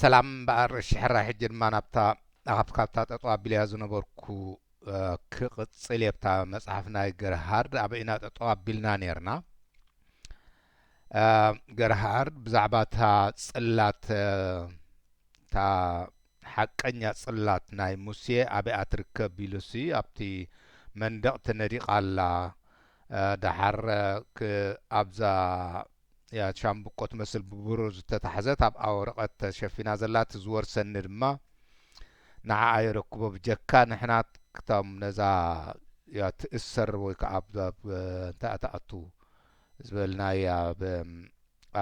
ሰላም እምበኣር፣ እሺ፣ ሕራይ ሕጂ ድማ ናብታ፣ ካብ፣ ካብታ ጠጠው ኣቢለያ ዝነበርኩ፣ እ፣ ክቕጽል እየ። ብታ መጽሓፍ ናይ ገርሃርድ ኣበይ ኢና ጠጠው ኣቢልና ኔርና? እ፣ ገርሃርድ ብዛዕባ እታ ጽላት፣ እ፣ እታ ሓቀኛ ጽላት ናይ ሙሴ ኣበይኣ ትርከብ ኢሉሲ ኣብቲ መንደቕ ተነዲቓ ኣላ። እ፣ ደሓር፣ እ፣ ክ-፣ ኣብዛ፣ ያ፣ ሻምብቆ ትመስል ብብሩር ዝተታሕዘት ኣብኣ ወረቐት ተሸፊና ዘላ፣ እቲ ዝወርሰኒ ድማ ንዓኣ የረክቦ። ብጀካ ንሕና ክቶም ነዛ፣ ያ፣ ትእሰር ወይ ከዓ ኣብ፣ ኣብ፣ እንታይ እያ ትኣቱ ዝበልናያ፣ ኣብ፣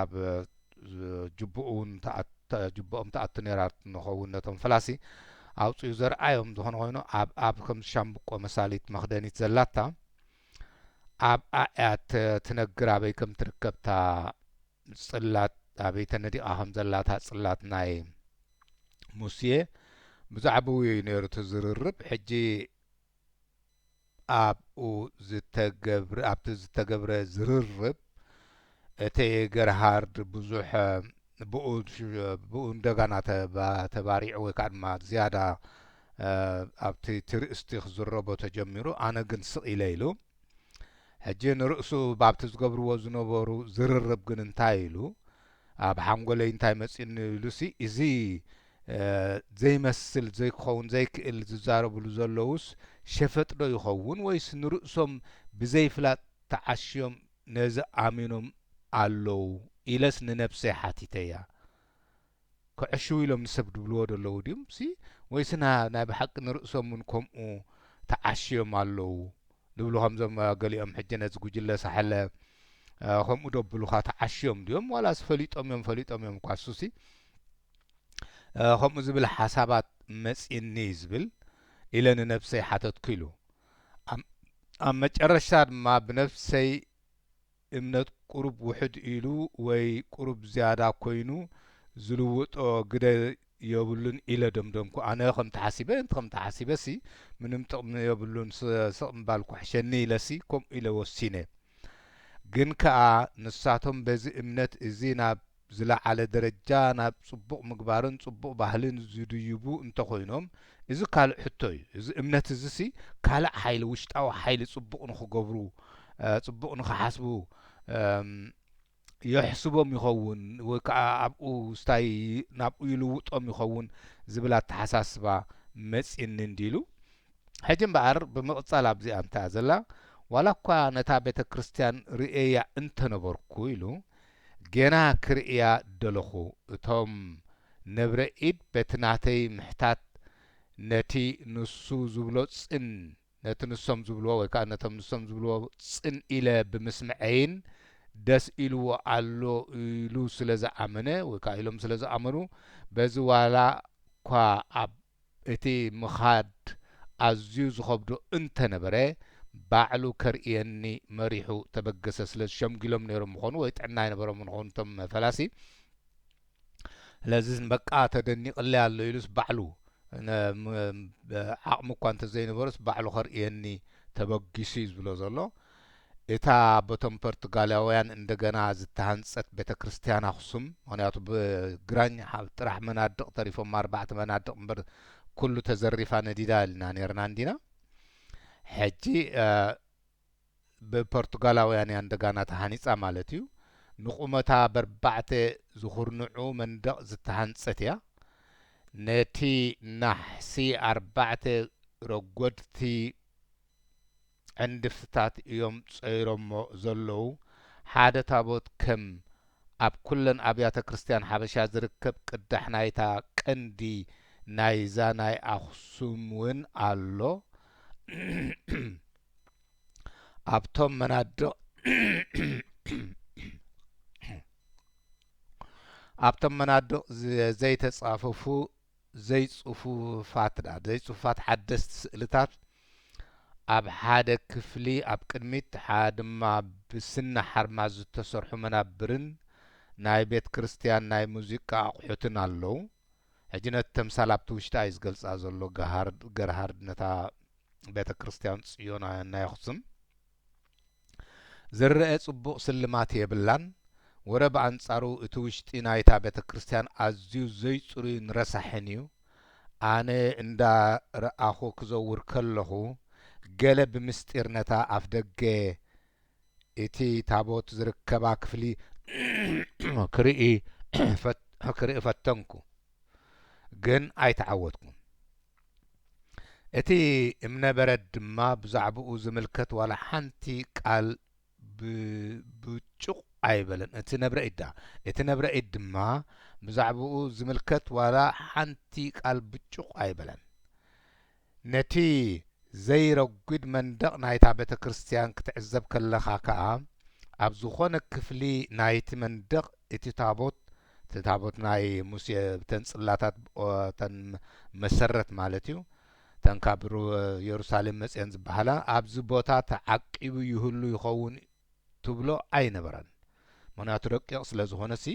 ኣብ ጅቡኡ እውን ትኣት-፣ ጅቡኦም ትኣቱ ነይራ ንኸውን ነቶም ፈላሲ ኣውፅኡ ዘርኣዮም። ዝኾነ ኮይኑ ኣብ፣ ኣብ ከም ሻምብቆ መሳሊት መኽደኒት ዘላታ ኣብኣ እያ ት-፣ ትነግር ኣበይ ከም ትርከብታ ጽላት፣ ኣበይ ተነዲቓ ከም ዘላታ ጽላት ናይ ሙሴ። ብዛዕባኡ እዩ ነይሩ እቲ ዝርርብ። ሕጂ ኣብኡ ዝተገብረ፣ ኣብቲ ዝተገብረ ዝርርብ፣ እቲ ገርሃርድ ብዙሕ፣ ብኡ፣ ብኡ እንደገና ተባ-፣ ተባሪዑ ወይ ከዓ ድማ ዝያዳ፣ እ፣ ኣብቲ፣ እቲ ርእስቲ ክዝረቦ ተጀሚሩ። ኣነ ግን ስቕ ኢለ ኢሉ። ሕጂ ንርእሱ ኣብቲ ዝገብርዎ ዝነበሩ ዝርርብ ግን እንታይ ኢሉ፣ ኣብ ሓንጎለይ እንታይ መጺኡኒ ኢሉሲ፣ እዚ፣ እ፣ ዘይመስል፣ ዘይክኸውን፣ ዘይክእል ዝዛረብሉ ዘለዉስ ሸፈጥ ዶ ይኸውን፣ ወይስ ንርእሶም ብዘይፍላጥ ተዓሽዮም ነዚ ኣሚኖም ኣለዉ ኢለስ ንነብሰይ ሓቲተያ። ክዕሽዉ ኢሎም ንሰብ ድብልዎ ደለዉ ድዩም ሲ፣ ወይስ ና-፣ ናይ ብሓቂ ንርእሶም እውን ከምኡ ተዓሽዮም ኣለዉ? ድብሉ ከምዞም፣ እ፣ ገሊኦም ሕጂ ነዚ ጉጅለ ሳሕለ፣ እ፣ ከምኡ ደብሉኻ ተዓሽዮም ድዮም? ዋላስ ፈሊጦም እዮም፣ ፈሊጦም እዮም እኳ እሱሲ፣ እ፣ ከምኡ ዝብል ሓሳባት መጺእኒ ዝብል ኢለ ንነብሰይ ሓተትኩ ኢሉ። ኣብ፣ ኣብ መጨረሽታ ድማ ብነብሰይ እምነት ቁሩብ ውሕድ ኢሉ ወይ ቁሩብ ዝያዳ ኮይኑ ዝልውጦ ግደ የብሉን ኢለ ደምደምኩ። ኣነ ከም ተሓሲበ፣ እንተ ከም ተሓሲበሲ ምንም ጥቕሚ የብሉን፣ ስ-፣ ስቕ ምባል ኩሕሸኒ ኢለሲ ከምኡ ኢለ ወሲነ። ግን ከኣ ንሳቶም በዚ እምነት እዚ ናብ ዝለዓለ ደረጃ፣ ናብ ጽቡቕ ምግባርን ጽቡቕ ባህልን ዝድይቡ እንተኾይኖም፣ እዚ ካልእ ሕቶ እዩ። እዚ እምነት እዚሲ ካልእ ሓይሊ፣ ውሽጣዊ ሓይሊ ጽቡቕ ንኽገብሩ፣ እ፣ ጽቡቕ ንኽሓስቡ፣ እም፣ የሕስቦም ይኸውን ወይ ከኣ ኣብኡ ስታይ ናብኡ ይልውጦም ይኸውን ዝብል ኣተሓሳስባ መጺእኒ እንዲሉ። ሕጂ እምበኣር ብምቕጻል ኣብዚኣ እንታይ እያ ዘላ? ዋላ እኳ ነታ ቤተ ክርስቲያን ርእየያ እንተነበርኩ ኢሉ፣ ጌና ክርእያ ደለኹ። እቶም ነብረ ኢድ በቲ ናተይ ምሕታት ነቲ ንሱ ዝብሎ ጽን፣ ነቲ ንሶም ዝብልዎ ወይ ከኣ ነቶም ንሶም ዝብልዎ ጽን ኢለ ብምስምዐይን ደስ ኢልዎ ኣሎ ኢሉ ስለ ዝኣመነ ወይ ከኣ ኢሎም ስለ ዝኣመኑ፣ በዚ ዋላ እኳ ኣብ እቲ ምኻድ ኣዝዩ ዝኸብዶ እንተነበረ፣ ባዕሉ ከርእየኒ መሪሑ ተበገሰ። ስለዚ ሸምጊሎም ነይሮም ምኾኑ ወይ ጥዕና ኣይነበሮምን ኾኑ እቶም ፈላሲ። ስለዚ በቃ ተደኒቕለይ ኣሎ ኢሉስ ባዕሉ ነ-፣ ም-፣ ዓቕሚ እኳ እንተዘይነበሮስ ባዕሉ ከርእየኒ ተበጊሱ እዩ ዝብሎ ዘሎ። እታ በቶም ፖርቱጋላውያን እንደገና ዝተሃንጸት ቤተ ክርስቲያን ኣኽሱም፣ ምኽንያቱ ብግራኝ ሓ-፣ ጥራሕ መናድቕ ተሪፎም፣ ኣርባዕተ መናድቕ እምበር ኩሉ ተዘሪፋ ነዲዳ ኢልና ነይርና እንዲና። ሕጂ፣ እ፣ ብፖርቱጋላውያን እያ እንደገና ተሃኒጻ ማለት እዩ። ንቁመታ በርባዕተ ዝኹርንዑ መንደቕ ዝተሃንጸት እያ። ነቲ ናሕሲ ኣርባዕተ ረጎድቲ ዕንድፍትታት እዮም ጸይሮሞ ዘለዉ። ሓደ ታቦት ከም ኣብ ኩለን ኣብያተ ክርስቲያን ሓበሻ ዝርከብ ቅዳሕ ናይታ ቀንዲ ናይዛ ናይ ኣኽሱም እውን ኣሎ። ኣብቶም መናድቕ፣ ኣብቶም መናድቕ ዘ-፣ ዘይተጻፈፉ ዘይጽፉፋት፣ ዘይጽፉፋት ሓደስቲ ስእልታት ኣብ ሓደ ክፍሊ ኣብ ቅድሚት፣ ሓ-፣ ድማ ብስኒ ሓርማዝ ዝተሰርሑ መናብርን ናይ ቤት ክርስቲያን ናይ ሙዚቃ ኣቑሑትን ኣለዉ። ሕጂ ነቲ ተምሳል ኣብቲ ውሽጣ እዩ ዝገልጻ ዘሎ ገሃርድ-፣ ገርሃርድ ነታ ቤተ ክርስቲያን ጽዮን ናይ ኣኽሱም። ዝረኣ ጽቡቕ ስልማት የብላን። ወረ ብኣንጻሩ እቲ ውሽጢ ናይታ ቤተ ክርስቲያን ኣዝዩ ዘይጽሩይን ረሳሕን እዩ። ኣነ እንዳ ረኣኹ ክዘውር ከለኹ ገለ ብምስጢር ነታ ኣፍደገ እቲ ታቦት ዝርከባ ክፍሊ ክርኢ ፈት-፣ ክርኢ ፈተንኩ፣ ግን ኣይተዓወትኩን። እቲ እምነበረድ ድማ ብዛዕባኡ ዝምልከት ዋላ ሓንቲ ቃል ብ-፣ ብጩቕ ኣይበለን። እቲ ነብረ ኢድ ደኣ፣ እቲ ነብረ ኢድ ድማ ብዛዕባኡ ዝምልከት ዋላ ሓንቲ ቃል ብጩቕ ኣይበለን። ነቲ ዘይረጒድ መንደቕ ናይታ ቤተ ክርስቲያን ክትዕዘብ ከለኻ ከኣ፣ ኣብ ዝኾነ ክፍሊ ናይቲ መንደቕ እቲ ታቦት፣ እቲ ታቦት ናይ ሙሴ፣ እተን ጽላታት፣ ኦ፣ እተን መሰረት ማለት እዩ፣ እተን ካብ ሩ-፣ የሩሳሌም መጽየን ዝበሃላ፣ ኣብዚ ቦታ ተዓቂቡ ይህሉ ይኸውን ትብሎ ኣይነበረን። ምኽንያቱ ረቂቕ ስለ ዝኾነ ሲ፣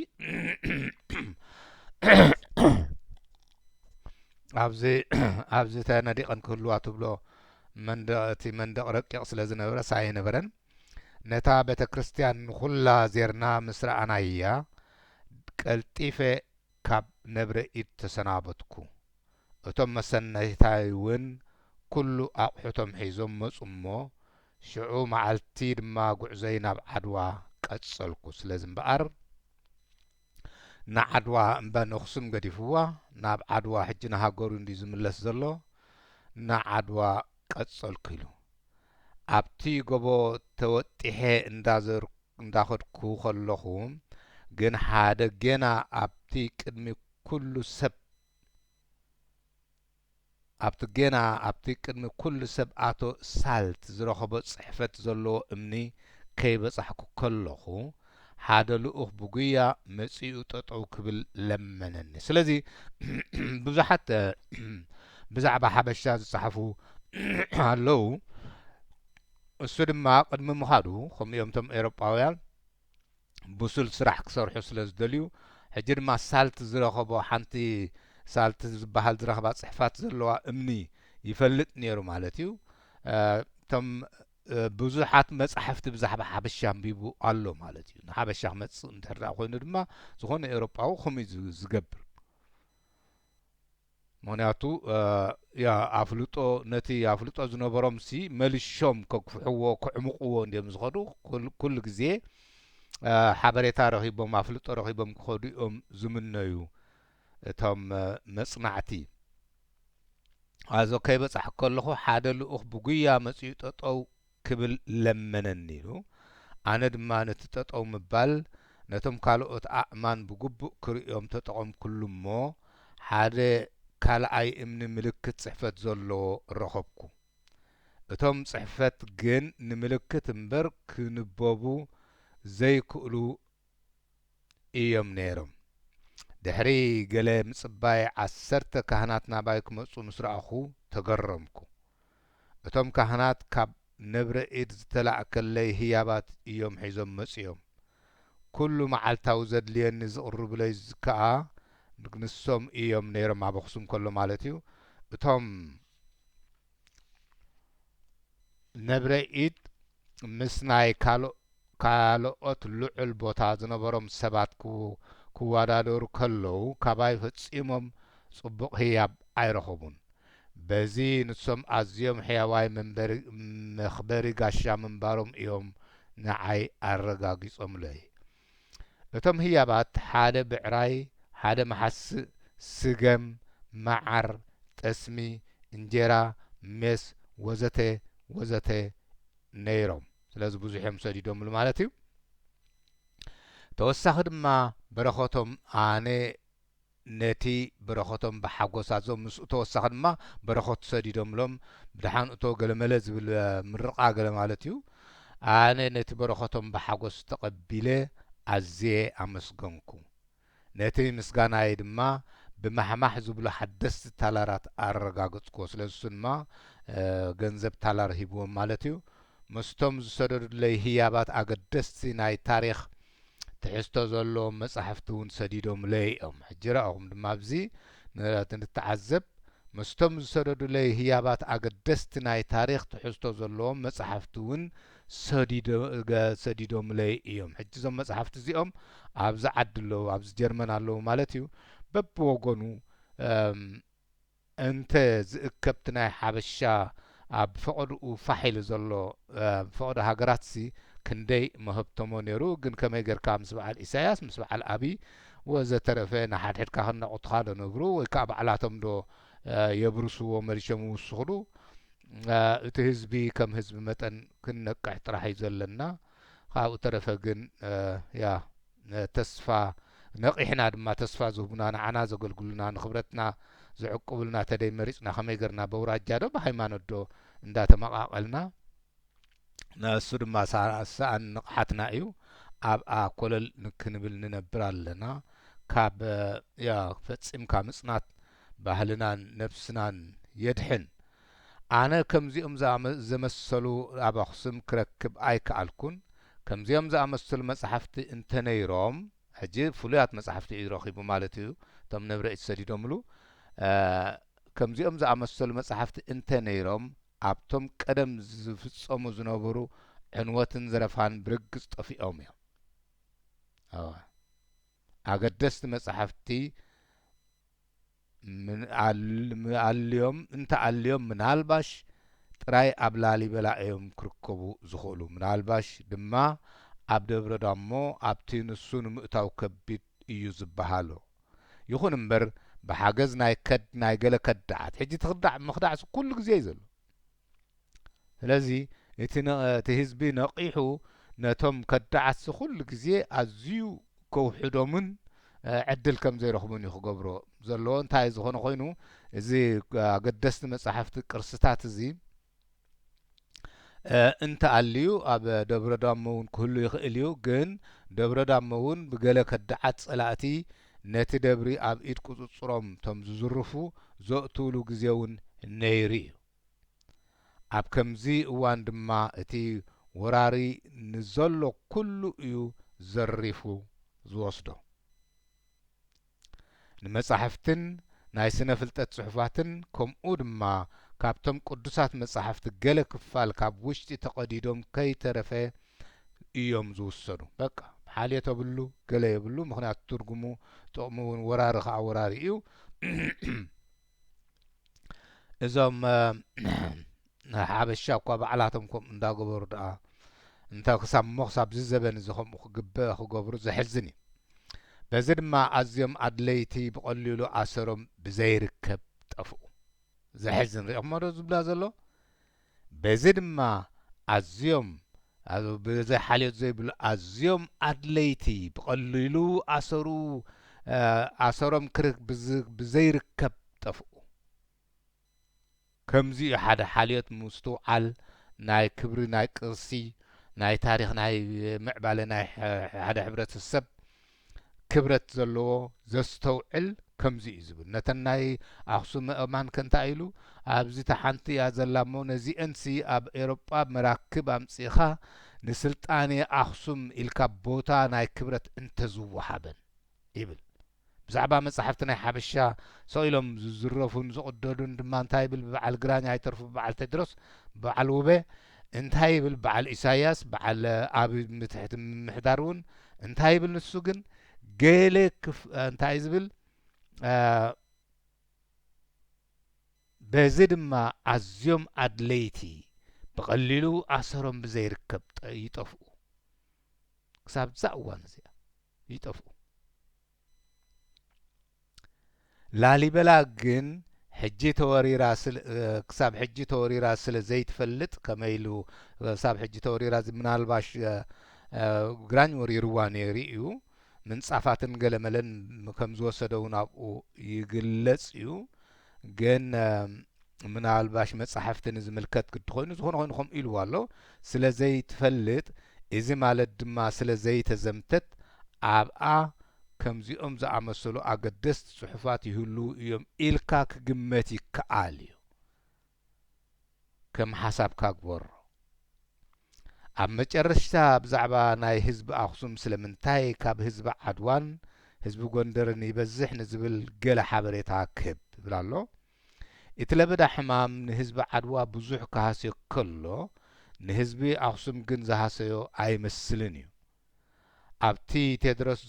ኣብዚ፣ ኣብዚ ተነዲቐን ክህልዋ ትብሎ መንደቕ፣ እቲ መንደቕ ረቂቕ ስለ ዝነበረ ሲ ኣይነበረን። ነታ ቤተ ክርስቲያን ንኹላ ዜርና ምስ ረኣናያ፣ ቀልጢፈ ካብ ነብረ ኢድ ተሰናበትኩ። እቶም መሰነይታይ እውን ኩሉ ኣቑሑቶም ሒዞም መጹ እሞ፣ ሽዑ መዓልቲ ድማ ጉዕዞይ ናብ ዓድዋ ቀጸልኩ። ስለዚ እምበኣር፣ ንዓድዋ እምበር ነኽሱም ገዲፍዋ፣ ናብ ዓድዋ ሕጂ ንሃገሩ እንድዩ ዝምለስ ዘሎ፣ ንዓድዋ ቀጸልኩ ኢሉ። ኣብቲ ጎቦ ተወጢሐ እንዳዘር-፣ እንዳኸድኩ ከለኹ ግን ሓደ ጌና ኣብቲ ቅድሚ ኩሉ ሰብ፣ ኣብቲ ጌና ኣብቲ ቅድሚ ኩሉ ሰብ ኣቶ ሳልት ዝረኸቦ ጽሕፈት ዘለዎ እምኒ ከይበጻሕኩ ከለኹ፣ ሓደ ልኡኽ ብጉያ መጺኡ ጠጠው ክብል ለመነኒ። ስለዚ ብዙሓት፣ እ፣ ብዛዕባ ሓበሻ ዝጸሓፉ ኣለዉ። እሱ ድማ ቅድሚ ምኻዱ፣ ከምኡ እዮም እቶም ኤውሮጳውያን ብሱል ስራሕ ክሰርሑ ስለ ዝደልዩ፣ ሕጂ ድማ ሳልት ዝረኸቦ፣ ሓንቲ ሳልት ዝበሃል ዝረኽባ ጽሕፋት ዘለዋ እምኒ ይፈልጥ ነይሩ ማለት እዩ። እ፣ እቶም፣ እ፣ ብዙሓት መጻሕፍቲ ብዛዕባ ሓበሻ ኣንቢቡ ኣሎ ማለት እዩ። ንሓበሻ ክመጽእ እንድሕር ደኣ ኮይኑ ድማ፣ ዝኾነ ኤውሮጳዊ ከምኡ እዩ ዝ-፣ ዝገብር። ምኽንያቱ፣ እ፣ ያ ኣፍልጦ፣ ነቲ ኣፍልጦ ዝነበሮምሲ መሊሾም ከግፍሕዎ፣ ከዕምቕዎ እንድዮም ዝኸዱ። ኩል-፣ ኩሉ ግዜ፣ እ፣ ሓበሬታ ረኺቦም፣ ኣፍልጦ ረኺቦም ክኸዱ እዮም ዝምነዩ እቶም፣ እ፣ መጽናዕቲ። ኣዞ ከይበጻሕኩ ከለኹ ሓደ ልኡኽ ብጉያ መጺኡ ጠጠው ክብል ለመነኒ ኢሉ። ኣነ ድማ ነቲ ጠጠው ምባል ነቶም ካልኦት ኣእማን ብግቡእ ክርእዮም ተጠቐምኩሉ እሞ፣ ሓደ ካልኣይ እምኒ ምልክት ጽሕፈት ዘለዎ ረኸብኩ። እቶም ጽሕፈት ግን ንምልክት እምበር ክንበቡ ዘይክእሉ እዮም ነይሮም። ድሕሪ ገለ ምጽባይ፣ ዓሰርተ ካህናት ናባይ ክመጹ ምስ ረኣኹ ተገረምኩ። እቶም ካህናት ካብ ነብረ ኢድ ዝተላእከለይ ህያባት እዮም ሒዞም መጺኦም። ኩሉ መዓልታዊ ዘድልየኒ ዝቕርቡለይ ከኣ ንሶም እዮም ነይሮም፣ ኣብ ኣኽሱም ከሎ ማለት እዩ። እቶም ነብረ ኢድ ምስ ናይ ካልኦ-፣ ካልኦት ልዑል ቦታ ዝነበሮም ሰባት ክው-፣ ክወዳደሩ ከለዉ፣ ካባይ ፈጺሞም ጽቡቕ ህያብ ኣይረኸቡን። በዚ ንሶም ኣዝዮም ሕያዋይ መንበሪ-፣ መኽበሪ ጋሻ ምንባሮም እዮም ንዓይ ኣረጋጊጾምለይ። እቶም ህያባት ሓደ ብዕራይ፣ ሓደ መሓስእ፣ ስገም፣ መዓር፣ ጠስሚ፣ እንጀራ፣ ሜስ፣ ወዘተ ወዘተ ነይሮም። ስለዚ ብዙሕ እዮም ሰዲዶምሉ ማለት እዩ። ተወሳኺ ድማ በረኸቶም ኣነ ነቲ በረኸቶም ብሓጎስ ኣዞም ምስኡ ተወሳኺ ድማ በረኸቱ ሰዲዶምሎም፣ ብደሓን እቶ ገለመለ ዝብል፣ እ፣ ምርቓ ገለ ማለት እዩ። ኣነ ነቲ በረኸቶም ብሓጎስ ተቐቢለ ኣዝየ ኣመስገንኩ። ነቲ ምስጋናይ ድማ ብማሕማሕ ዝብሉ ሓደስቲ ታላራት ኣረጋገጽኩዎ። ስለዚ እሱ ድማ፣ እ፣ ገንዘብ ታላር ሂብዎም ማለት እዩ። ምስቶም ዝሰደዱለይ ህያባት ኣገደስቲ ናይ ታሪኽ ትሕዝቶ ዘለዎም መጻሕፍቲ እውን ሰዲዶምለይ እዮም። ሕጂ ረኣኹም ድማ ኣብዚ ን-፣ ንተዓዘብ። ምስቶም ዝሰደዱለይ ህያባት ኣገደስቲ ናይ ታሪኽ ትሕዝቶ ዘለዎም መጻሕፍቲ እውን ሰዲዶ-፣ ገ-፣ ሰዲዶምለይ እዮም። ሕጂ እዞም መጻሕፍቲ እዚኦም ኣብዚ ዓዲ ኣለዉ፣ ኣብዚ ጀርመን ኣለዉ ማለት እዩ። በብወገኑ፣ እም፣ እንተ ዝእከብ እቲ ናይ ሓበሻ ኣብ ፈቐድኡ ፋሕ ኢሉ ዘሎ፣ እ፣ ፈቐዶ ሃገራትሲ ክንደይ መህብቶሞ ነይሩ። ግን ከመይ ጌርካ ምስ በዓል ኢሳያስ፣ ምስ በዓል ኣብይ ወዘተረፈ ንሓድሕድካ ክናቑቱኻ ዶ ነብሩ ወይ ከኣ ባዕላቶም ዶ፣ እ፣ የብርስዎ መሊሾም ይውስኹሉ? እ፣ እቲ ህዝቢ ከም ህዝቢ መጠን ክንነቅሕ ጥራሕ እዩ ዘለና። ካብኡ ተረፈ ግን፣ እ፣ ያ፣ እ፣ ተስፋ ነቒሕና ድማ ተስፋ ዝህቡና፣ ንዓና ዘገልግሉና፣ ንኽብረትና ዝዕቁቡልና ተደይ መሪጽና ከመይ ገርና በውራጃ ዶ ብሃይማኖት ዶ እንዳተመቓቐልና፣ ንሱ ድማ ሳ-፣ ሰኣን ንቕሓትና እዩ። ኣብኣ ኮለል ን-፣ ክንብል ንነብር ኣለና። ካብ፣ ያ፣ ፈጺምካ ምጽናት ባህልናን ነብስናን የድሕን። ኣነ ከምዚኦም ዝኣመ-፣ ዘመሰሉ ኣብ ኣኽሱም ክረክብ ኣይከኣልኩን። ከምዚኦም ዝኣመሰሉ መጻሕፍቲ እንተነይሮም፣ ሕጂ ፍሉያት መጻሕፍቲ እዩ ረኺቡ ማለት እዩ፣ እቶም ንብረኢት ሰዲዶምሉ። እ፣ ከምዚኦም ዝኣመሰሉ መጻሕፍቲ እንተነይሮም፣ ኣብቶም ቀደም ዝፍጸሙ ዝነበሩ ዕንወትን ዘረፋን ብርግጽ ጠፊኦም እዮም። እወ። ኣገደስቲ መጻሕፍቲ ምን-፣ ኣል-፣ ም-፣ ኣልዮም፣ እንተ ኣልዮም ምናልባሽ ጥራይ ኣብ ላሊበላ እዮም ክርከቡ ዝኽእሉ። ምናልባሽ ድማ ኣብ ደብረ ዳሞ ኣብቲ ንሱ ንምእታው ከቢድ እዩ ዝበሃሎ። ይኹን እምበር ብሓገዝ ናይ ከድ-፣ ናይ ገለ ከዳዓት፣ ሕጂ እቲ ክዳዕ ምኽዳዕሲ ኩሉ ግዜ እዩ ዘሎ። ስለዚ እቲ ነ-፣ እቲ ህዝቢ ነቒሑ ነቶም ከዳዓትሲ ኩሉ ግዜ ኣዝዩ ከውሕዶምን፣ እ፣ ዕድል ከም ዘይረኽቡን እዩ ክገብሮ ዘለዎ። እንታይ ዝኾነ ኮይኑ፣ እዚ ኣገደስቲ መጻሕፍቲ ቅርስታት እዚ፣ እ፣ እንተ ኣልዩ ኣብ ደብረ ዳሞ እውን ክህሉ ይኽእል እዩ። ግን ደብረ ዳሞ እውን ብገለ ከዳዓት ጸላእቲ ነቲ ደብሪ ኣብ ኢድ ቁጽጽሮም እቶም ዝዝርፉ ዘእትውሉ ግዜ እውን ነይሩ እዩ። ኣብ ከምዚ እዋን ድማ እቲ ወራሪ ንዘሎ ኩሉ እዩ ዘሪፉ ዝወስዶ። ንመጻሕፍትን ናይ ስነ ፍልጠት ጽሑፋትን፣ ከምኡ ድማ ካብቶም ቅዱሳት መጻሕፍቲ ገለ ክፋል ካብ ውሽጢ ተቐዲዶም ከይተረፈ እዮም ዝውሰዱ። በቃ፣ ሓልዮ ተብሉ፣ ገለ የብሉ፣ ምኽንያቱ ትርጉሙ፣ ጥቕሙ እውን ወራሪ ኸዓ ወራሪ እዩ። እዞም፣ እ፣ ሓበሻ እኳ ባዕላቶም ከምኡ እንዳገበሩ ደኣ፣ እንተ ክሳብ ሞኽስ ኣብዚ ዘበን እዚ ከምኡ ክግበ-፣ ክገብሩ ዘሕዝን እዩ። በዚ ድማ ኣዝዮም ኣድለይቲ ብቐሊሉ ኣሰሮም ብዘይርከብ ጠፍኡ። ዘሕዝን ሪኦሞ ዶ ዝብላ ዘሎ? በዚ ድማ ኣዝዮም፣ ኣብ-፣ ብዘይ ሓልዮት ዘይብሉ ኣዝዮም ኣድለይቲ ብቐሊሉ ኣሰሩ፣ እ፣ ኣሰሮም ክርክ-፣ ብዝ-፣ ብዘይርከብ ጠፍኡ። ከምዚ እዩ ሓደ ሓልዮት ምስትውዓል ናይ ክብሪ ናይ ቅርሲ ናይ ታሪኽ ናይ ምዕባለ ናይ ሐ-፣ ሓደ ሕብረተሰብ ክብረት ዘለዎ ዘስተውዕል ከምዚ እዩ ዝብል። ነተን ናይ ኣኽሱም ምእማን ከ እንታይ ኢሉ? ኣብዚ እታ ሓንቲ እያ ዘላ እሞ ነዚአንሲ ኣብ ኤሮጳ መራክብ ኣምጺእኻ ንስልጣኔ ኣኽሱም ኢልካ ቦታ ናይ ክብረት እንተዝወሃበን ይብል። ብዛዕባ መጻሕፍቲ ናይ ሓበሻ ሰቕ ኢሎም ዝዝረፉን ዝቕደዱን ድማ እንታይ ይብል? ብበዓል ግራኝ ኣይተርፉ፣ ብበዓል ቴድሮስ፣ ብበዓል ውቤ እንታይ ይብል? በዓል ኢሳያስ፣ በዓል ኣብ ምትሕቲ ምምሕዳር እውን እንታይ ይብል? ንሱ ግን ገለ ክፍ-፣ እንታይ ዝብል? እ፣ በዚ ድማ ኣዝዮም ኣድለይቲ ብቐሊሉ ኣሰሮም ብዘይርከብ ጠ-፣ ይጠፍኡ። ክሳብ እዛ እዋን እዚኣ ይጠፍኡ። ላሊበላ ግን ሕጂ ተወሪራ ስለ፣ እ፣ ክሳብ ሕጂ ተወሪራ ስለ ዘይትፈልጥ፣ ከመይ ኢሉ ክሳብ ሕጂ ተወሪራ ዝ-፣ ምናልባሽ፣ እ፣ እ፣ ግራኝ ወሪርዋ ነይሩ እዩ። ምንጻፋትን ገለመለን ከም ዝወሰደ እውን ኣብኡ ይግለጽ እዩ። ግን፣ እ፣ ምናልባሽ መጻሕፍቲ ንዝምልከት ግዲ ኮይኑ፣ ዝኾነ ኮይኑ ከምኡ ኢልዎ ኣሎ። ስለ ዘይትፈልጥ፣ እዚ ማለት ድማ ስለ ዘይተዘምተት፣ ኣብኣ ከምዚኦም ዝኣመሰሉ ኣገደስቲ ጽሑፋት ይህልዉ እዮም ኢልካ ክግመት ይከኣል እዩ። ከም ሓሳብካ ግበሮ። ኣብ መጨረሽታ ብዛዕባ ናይ ህዝቢ ኣኽሱም ስለምንታይ ካብ ህዝቢ ዓድዋን ህዝቢ ጎንደርን ይበዝሕ ንዝብል ገለ ሓበሬታ ክህብ ይብል ኣሎ። እቲ ለበዳ ሕማም ንህዝቢ ዓድዋ ብዙሕ ክሃስዮ ከሎ፣ ንህዝቢ ኣኽሱም ግን ዝሃሰዮ ኣይመስልን እዩ። ኣብቲ ቴድሮስ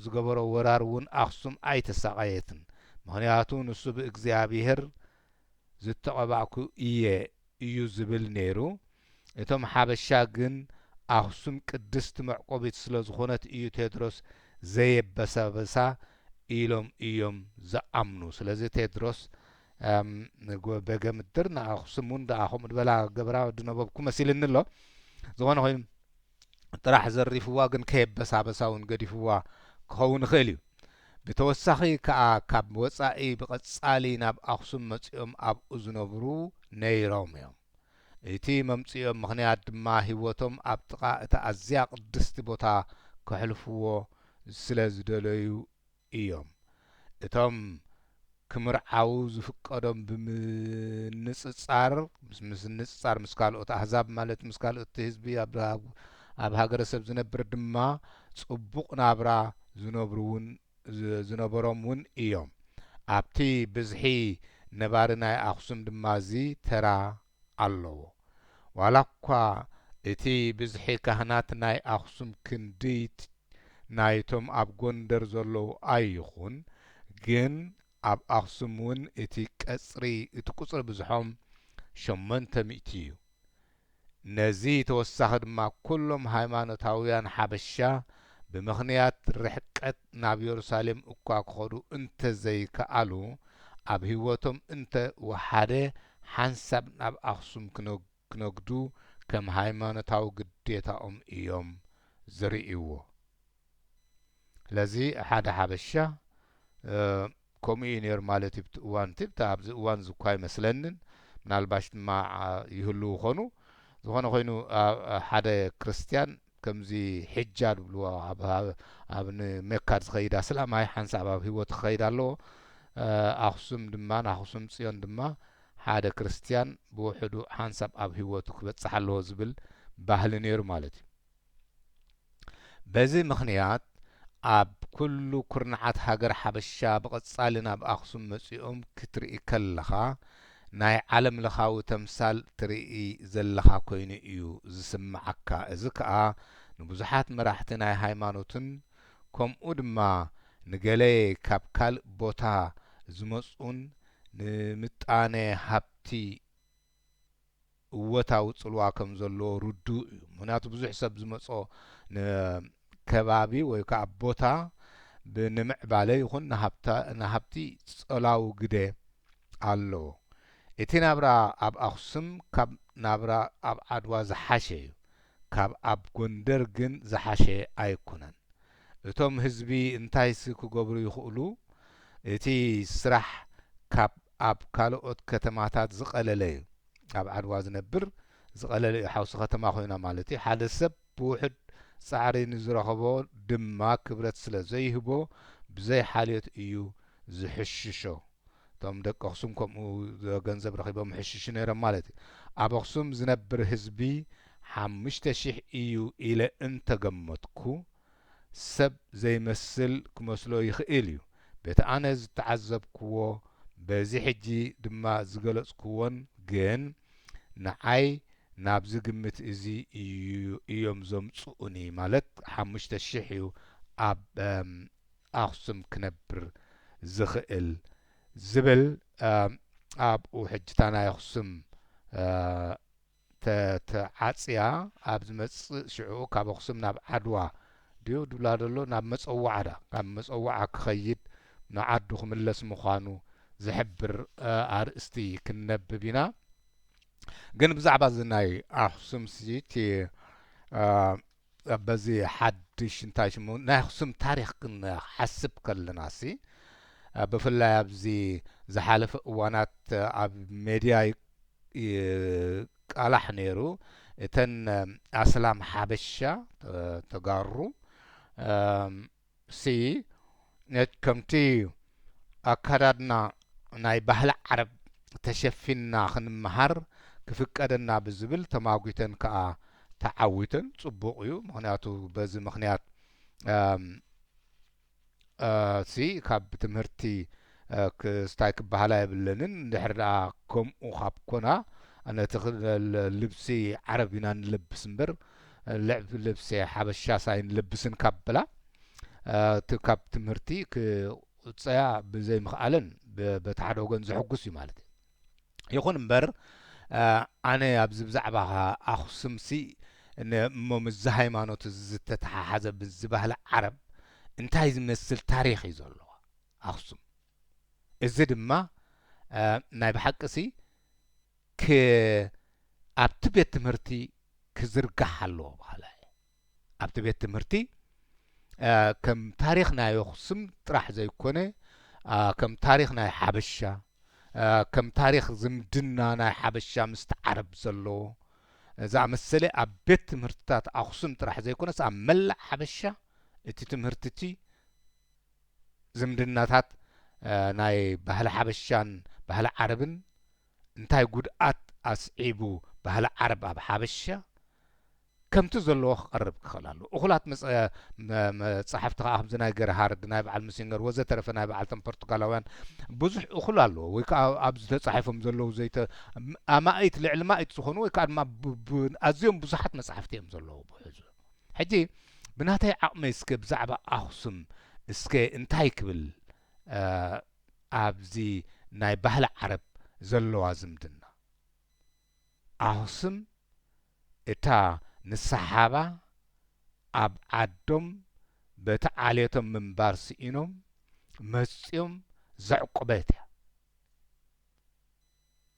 ዝገበሮ ወራር እውን ኣኽሱም ኣይተሳቐየትን። ምኽንያቱ ንሱ ብእግዚኣብሔር ዝተቐባእኩ እየ እዩ ዝብል ነይሩ። እቶም ሓበሻ ግን ኣኽሱም ቅድስቲ መዕቆቢት ስለ ዝኾነት እዩ ቴድሮስ ዘየበሳበሳ ኢሎም እዮም ዝኣምኑ። ስለዚ ቴድሮስ በገ ምድር ንኣኽሱም እውን ደኣ ከምኡ ዝበላ ገብራ ድነበብኩ መሲልኒ ኣሎ። ዝኾነ ኮይኑ ጥራሕ ዘሪፍዋ ግን ከየበሳበሳ እውን ገዲፍዋ ክኸውን ይኽእል እዩ። ብተወሳኺ ከኣ ካብ ወጻኢ ብቐጻሊ ናብ ኣኽሱም መጺኦም ኣብኡ ዝነብሩ ነይሮም እዮም። እቲ መምጽኦም ምኽንያት ድማ ህይወቶም ኣብ ጥቓ እታ ኣዝያ ቅድስቲ ቦታ ከሕልፍዎ ስለ ዝደለዩ እዮም። እቶም ክምርዓዉ ዝፍቀዶም ብምንጽጻር ምስ ምስ ንጽጻር ምስ ካልኦት ኣህዛብ ማለት ምስ ካልኦት ህዝቢ ኣብ ኣብ ሃገረሰብ ዝነብር ድማ ጽቡቕ ናብራ ዝነብሩ እውን ዝነበሮም እውን እዮም። ኣብቲ ብዝሒ ነባሪ ናይ ኣኽሱም ድማ እዚ ተራ ኣለዎ። ዋላ እኳ እቲ ብዝሒ ካህናት ናይ ኣኽሱም ክንድይት ናይቶም ኣብ ጎንደር ዘለዉ ኣይኹን፣ ግን ኣብ ኣኽሱም እውን እቲ ቀጽሪ እቲ ቁጽሪ ብዝሖም ሸሞንተ ሚእቲ እዩ። ነዚ ተወሳኺ ድማ ኩሎም ሃይማኖታውያን ሓበሻ ብምኽንያት ርሕቀት ናብ የሩሳሌም እኳ ክኸዱ እንተዘይከኣሉ፣ ኣብ ህይወቶም እንተ ወሓደ ሓንሳብ ናብ ኣኽሱም ክነግ ክነግዱ ከም ሃይማኖታዊ ግዴታኦም እዮም ዝርእይዎ። ስለዚ ሓደ ሓበሻ ከምኡ እዩ ነይሩ ማለት እዩ። ብቲ እዋን እቲ ብቲ ኣብዚ እዋን እዚ እኳ ኣይመስለንን፣ ምናልባሽ ድማ ይህልዉ ኾኑ። ዝኾነ ኮይኑ ሓደ ክርስትያን ከምዚ ሕጃ ዝብልዎ ኣብ ንመካ ዝኸይድ ኣስላማይ ሓንሳብ ኣብ ህይወት ክኸይድ ኣለዎ። ኣኽሱም ድማ ንኣኽሱም ፅዮን ድማ ሓደ ክርስትያን ብውሕዱ ሓንሳብ ኣብ ህይወቱ ክበጽሕ ኣለዎ ዝብል ባህሊ ነይሩ ማለት እዩ። በዚ ምኽንያት ኣብ ኩሉ ኩርናዓት ሃገር ሓበሻ ብቐጻሊ ናብ ኣኽሱም መጺኦም ክትርኢ ከለኻ ናይ ዓለም ለኻዊ ተምሳል ትርኢ ዘለኻ ኮይኑ እዩ ዝስምዓካ። እዚ ከኣ ንብዙሓት መራሕቲ ናይ ሃይማኖትን ከምኡ ድማ ንገለ ካብ ካልእ ቦታ ዝመጹን ንምጣነ ሃብቲ እወታዊ ጽልዋ ከም ዘለዎ ርዱእ እዩ። ምኽንያቱ ብዙሕ ሰብ ዝመጾ ንከባቢ ወይ ከዓ ቦታ ብምዕባለ ይኹን ንሃብቲ ጸላዊ ግደ ኣለዎ። እቲ ናብራ ኣብ ኣኽሱም ካብ ናብራ ኣብ ዓድዋ ዝሓሸ እዩ። ካብ ኣብ ጎንደር ግን ዝሓሸ ኣይኩነን። እቶም ህዝቢ እንታይሲ ክገብሩ ይኽእሉ? እቲ ስራሕ ካብ ኣብ ካልኦት ከተማታት ዝቐለለ እዩ። ኣብ ዓድዋ ዝነብር ዝቐለለ እዩ፣ ሓውሲ ከተማ ኮይና ማለት እዩ። ሓደ ሰብ ብውሑድ ጻዕሪ ንዝረኸቦ ድማ ክብረት ስለ ዘይህቦ ብዘይ ሓልዮት እዩ ዝሕሽሾ። እቶም ደቂ ኣኽሱም ከምኡ ገንዘብ ረኺቦም ይሕሽሹ ነይሮም ማለት እዩ። ኣብ ኣኽሱም ዝነብር ህዝቢ ሓሙሽተ ሺሕ እዩ ኢለ እንተገመትኩ ሰብ ዘይመስል ክመስሎ ይኽእል እዩ። በቲ ኣነ ዝተዓዘብክዎ በዚ ሕጂ ድማ ዝገለጽክዎን ግን ንዓይ ናብዚ ግምት እዚ እዩ እዮም ዘምጽኡኒ ማለት ሓሙሽተ ሺሕ እዩ ኣብ ኣኽሱም ክነብር ዝኽእል ዝብል ኣብኡ ሕጂ እታ ናይ ኣኽሱም ተዓጽያ ኣብ ዝመጽእ ሽዑ ካብ ኣኽሱም ናብ ዓድዋ ድዩ ድብላ ዘሎ ናብ መጸዋዕዳ ካብ መጸዋዓ ክኸይድ ንዓዱ ክምለስ ምዃኑ ዝሕብር ኣርእስቲ ክንነብብ ኢና። ግን ብዛዕባ እዚ ናይ ኣኽሱም ሲቲ በዚ ሓድሽ እንታይ ሽሙ ናይ ኣኽሱም ታሪኽ ክንሓስብ ከለና ሲ ብፍላይ ኣብዚ ዝሓለፈ እዋናት ኣብ ሜድያ ይቃላሕ ነይሩ። እተን ኣስላም ሓበሻ ተጋሩ ሲ ከምቲ ኣካዳድና ናይ ባህሊ ዓረብ ተሸፊንና ክንመሃር ክፍቀደና ብዝብል ተማጒተን ከኣ ተዓዊተን። ጽቡቕ እዩ፣ ምኽንያቱ በዚ ምኽንያት ሲ ካብ ትምህርቲ ክስታይ ክበሃላ የብለንን። እንድሕር ደኣ ከምኡ ካብ ኮና ነቲ ኽ-፣ ል-፣ ልብሲ ዓረብ ኢና ንለብስ እምበር፣ ልዕብ-፣ ልብሲ ሓበሻስ ኣይንለብስን ካብ በላ፣ እ፣ እቲ ካብ ትምህርቲ ክውፅያ ብዘይምኽኣለን ብ-፣ በቲ ሓደ ወገን ዘሕጉስ እዩ ማለት እዩ። ይኹን እምበር፣ እ፣ ኣነ ኣብዚ ብዛዕባ ኣኽሱምሲ ን-፣ እሞ ምስዚ ሃይማኖት እዚ ዝተተሓሓዘ፣ ምስዚ ባህሊ ዓረብ እንታይ ዝመስል ታሪኽ እዩ ዘለዋ ኣኽሱም? እዚ ድማ፣ እ፣ ናይ ብሓቂ ሲ ክ-፣ ኣብቲ ቤት ትምህርቲ ክዝርጋሕ ኣለዎ በሃላይ። ኣብቲ ቤት ትምህርቲ፣ እ፣ ከም ታሪኽ ናይ ኣኽሱም ጥራሕ ዘይኮነ፣ እ፣ ከም ታሪኽ ናይ ሓበሻ፣ እ፣ ከም ታሪኽ ዝምድና ናይ ሓበሻ ምስቲ ዓረብ ዘለዎ፣ እ፣ ዝኣመሰለ ኣብ ቤት ትምህርትታት ኣኽሱም ጥራሕ ዘይኮነስ ኣብ መላእ ሓበሻ እቲ ትምህርቲ እቲ ዝምድናታት፣ እ፣ ናይ ባህሊ ሓበሻን ባህሊ ዓረብን እንታይ ጉድኣት ኣስዒቡ ባህሊ ዓረብ ኣብ ሓበሻ ከምቲ ዘለዎ ክቐርብ ክኽእል ኣለዎ። እኹላት መጸ-፣ መ-፣ መጻሕፍቲ ከኣ ከምዚ ናይ ገርሃርድ፣ ናይ በዓል ምሲንገር ወዘተረፈ ናይ በዓልቶም ፖርቱጋላውያን ብዙሕ እኹል ኣለዎ። ወይ ከኣ ኣብዚ ተጻሒፎም ዘለዉ ዘይተ-፣ ኣማኢት፣ ልዕሊ ማኢት ዝኾኑ ወይ ከኣ ድማ ብ-፣ ብ-፣ ኣዝዮም ብዙሓት መጻሕፍቲ እዮም ዘለዉ ብሕዙ። ሕጂ ብናተይ ዓቕመይ እስከ ብዛዕባ ኣኽሱም እስከ እንታይ ክብል፣ እ፣ ኣብዚ ናይ ባህሊ ዓረብ ዘለዋ ዝምድና? ኣኽሱም እታ ንሰሓባ ኣብ ዓዶም በቲ ዓሌቶም ምንባር ስኢኖም መጺኦም ዘዕቆበት እያ።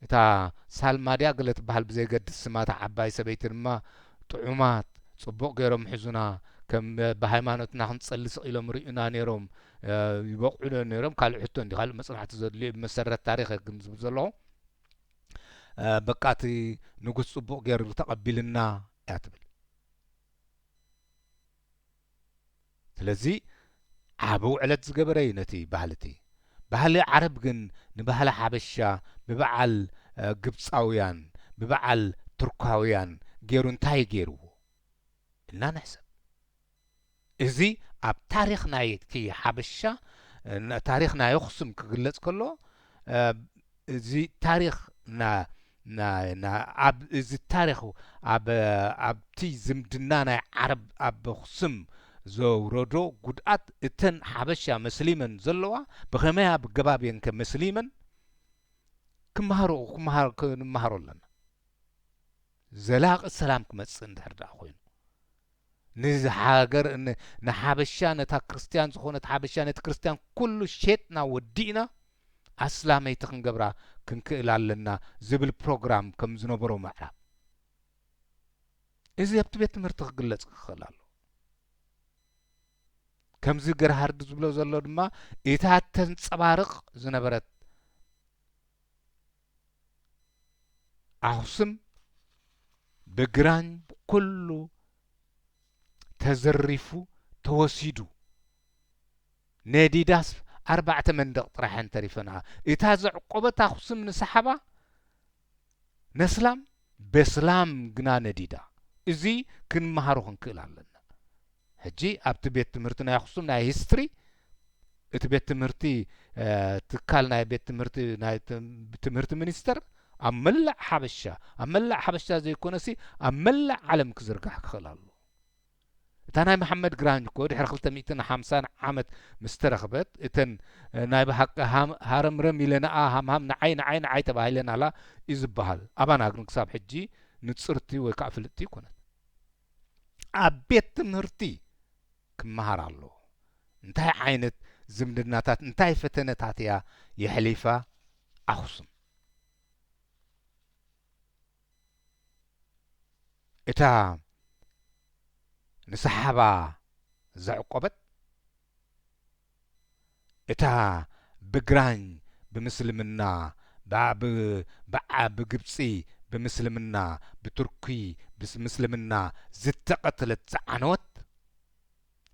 እታ ሳልማ ድያ ገለ ትበሃል ብዘይገድስ ስማ፣ እታ ዓባይ ሰበይቲ ድማ ጥዑማት፣ ጽቡቕ ገይሮም ሒዙና፣ ከም ብሃይማኖትና ክንጸሊ ስቕ ኢሎም ርእዩና ነይሮም፣ እ፣ ይበቕዑ ዶ ነይሮም? ካልእ ሕቶ እንዲ፣ ካልእ መጽናዕቲ ዘድልዮ ብመሰረት ታሪኽ እየ ግን ዝብል ዘለኹ። እ፣ በቃ እቲ ንጉስ ጽቡቕ ገይሩ ተቐቢልና እያ ትብል። ስለዚ ዓቢ ውዕለት ዝገበረ እዩ ነቲ ባህሊ እቲ። ባህሊ ዓረብ ግን ንባህሊ ሓበሻ ብበዓል፣ እ፣ ግብጻውያን፣ ብበዓል ቱርካውያን ገይሩ እንታይ ገይርዎ? ኢልና ንሕሰብ። እዚ ኣብ ታሪኽ ናይቲ ሓበሻ፣ እ፣ ን-፣ ታሪኽ ናይ ኣኽሱም ክግለጽ ከሎ፣ እ፣ እዚ ታሪኽ ና-፣ ና-፣ ና-፣ ኣብ እዚ ታሪኽ ኣብ፣ ኣብቲ ዝምድና ናይ ዓረብ ኣብ ኣኽሱም ዘውረዶ ጉድኣት፣ እተን ሓበሻ መስሊመን ዘለዋ ብኸመይ ኣብ ገባብ እየን ከ መስሊመን ክመሃሩ፣ ክመሃር-፣ ክንመሃሮ ኣለና። ዘላቒ ሰላም ክመጽእ እንድሕር ደኣ ኮይኑ፣ ንዚ ሃገር ን-፣ ንሓበሻ፣ ነታ ክርስትያን ዝኾነት ሓበሻ፣ ነቲ ክርስትያን ኩሉ ሼጥና ወዲእና ኣስላመይቲ ክንገብራ ክንክእል ኣለና ዝብል ፕሮግራም ከም ዝነበሮ ምዕራብ፣ እዚ ኣብቲ ቤት ትምህርቲ ክግለጽ ክኽእል ኣለዎ። ከምዚ ገርሃርድ ዝብሎ ዘሎ ድማ፣ እታ ተንጸባርቕ ዝነበረት ኣኽሱም ብግራኝ ኩሉ ተዘሪፉ ተወሲዱ፣ ነዲዳስ ኣርባዕተ መንደቕ ጥራሕ እየን ተሪፈንኣ። እታ ዘዕቆበት ኣኽሱም ንሰሓባ ነስላም በስላም ግና ነዲዳ። እዚ ክንመሃሮ ክንክእል ኣለና። ሕጂ ኣብቲ ቤት ትምህርቲ ናይ ኣኽሱም ናይ ሂስትሪ፣ እቲ ቤት ትምህርቲ፣ እ፣ ትካል ናይ ቤት ትምህርቲ ናይ ትም-፣ ትምህርቲ ሚኒስተር ኣብ መላእ ሓበሻ፣ ኣብ መላእ ሓበሻ ዘይኮነሲ ኣብ መላእ ዓለም ክዝርጋሕ ክኽእል ኣለዎ። እታ ናይ መሓመድ ግራኝ እኮ ድሕሪ ክልተ ሚእትን ሓምሳን ዓመት ምስ ተረኽበት፣ እተን፣ እ፣ ናይ ብሓቂ ሃም-፣ ሃረምረም ኢለንኣ፣ ሃምሃም ንዓይ፣ ንዓይ፣ ንዓይ ተባሂለን ኣላ እዩ ዝበሃል። ኣባና ግን ክሳብ ሕጂ ንጽርቲ ወይ ከኣ ፍልጥቲ ኣይኮነት። ኣብ ቤት ትምህርቲ ክመሃር ኣለዎ። እንታይ ዓይነት ዝምድናታት፣ እንታይ ፈተነታት እያ የሕሊፋ ኣኽሱም? እታ ንሰሓባ ዘዕቆበት፣ እታ ብግራኝ ብምስልምና፣ ብዓ-፣ ብ-፣ ብዓ-፣ ብግብጺ ብምስልምና፣ ብቱርኪ ብስ-፣ ምስልምና ዝተቐትለት ዝዓነወት፣